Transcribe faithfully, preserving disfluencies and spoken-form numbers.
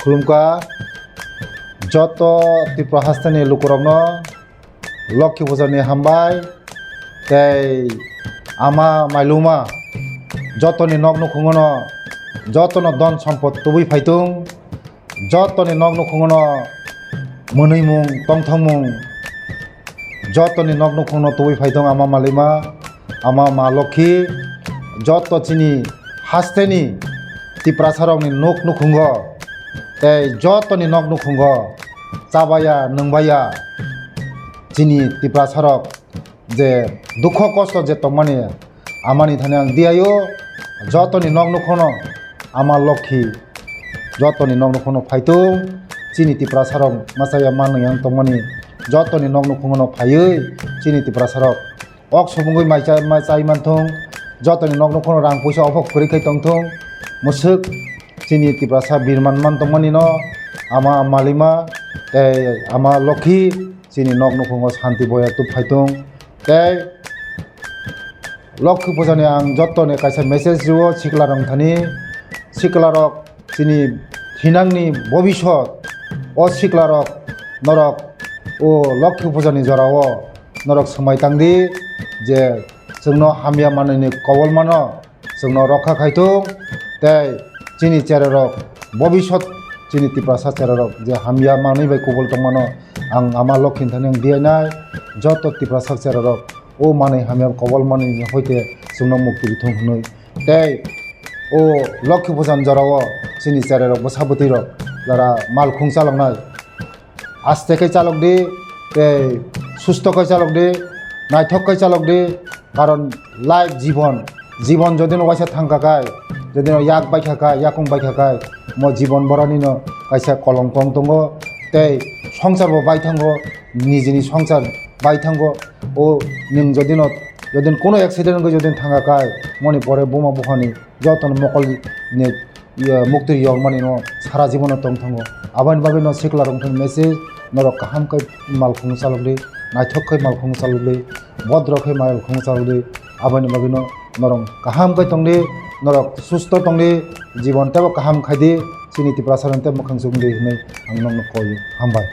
Khulumkha joto Tripura hasteni lukurokno Lokhi Puja ni hambai tei ama mailuma jotoni nok nukhungono jotono don sompot tubui phaitung, jotoni nok nukhungono mwnwimung tongthokmung jotoni nok nukhungno tubui phaitung ama mailuma. Ama ma Lokhi joto chini hasteni Tiprasarokni nok nukhungo tei jotoni nok nukhungo chabaya nwngbaya chini Tiprasarok je dukho kosto je tongmani amani thani ang diyaio jotoni nok nukhungno ama Lokhi jotoni nok nukhungno phaitung chini Tiprasarok machaya manwi ang tongmani jotoni nok nukhungno phaiwi chini Tiprasarok ok sobungwi mai chai, mai chai manthung, jotoni nok nukhungno rang puisa ophok kwrwi khai tongthung, mwswk chini Tiprasa birman man tongmani no ama mailuma tei ama Lokhi chini nok nukhungo santi boya tubui phaitung tei Lokhi Puja ni ang jotoni kaisa message rwo siklarok thani, siklarok chini thinangni bobisot o siklarok norok o Lokhi Puja ni jorao norok swmai tangdi je chwngno hamya manwini kobol mano chwngno rokha khaithung tei chini chererok bobisot chini Tiprasa chererok je hamya manwi bai kobol tongmano ang ama Lokhi thani ang diyainai joto Tiprasa chererok o manwi hamya kobol manwi hoite chwngno mukti rithung hwnwi tei o Lokhi Puja ni jorao chini chererok bwsa bwtwirok jara malkhung chaloknai aste khe chalokdi tei susto khe chalokdi naithok khe chalokdi karon life jibon jibon jodi no waisa thangkha khai jodi no yak baikha khai yakung baikha khai mo jibon borani no kaisa kolongkong tongo tei songsar bo baithango nijini songsar baithango o nwng jodi no jodi no kuno accident wngwi jodi no thangkha khai moni pore buma buphani jotono mokol ni mukti yormani no sara jibono tong thango. Aboni bagwi no sikla rok thani message norok kaham khe malkhung chalokdi, naithok khe malkhung chalokdi, bodro khe malkhung chalokdi. Aboni bagwi no norok kaham khe tongdi, norok susto tongdi, jibon tebo kaham khaidi, chini Tiprasa rok tebo mwkhang chukdi hinwi ang nokno koi hambai.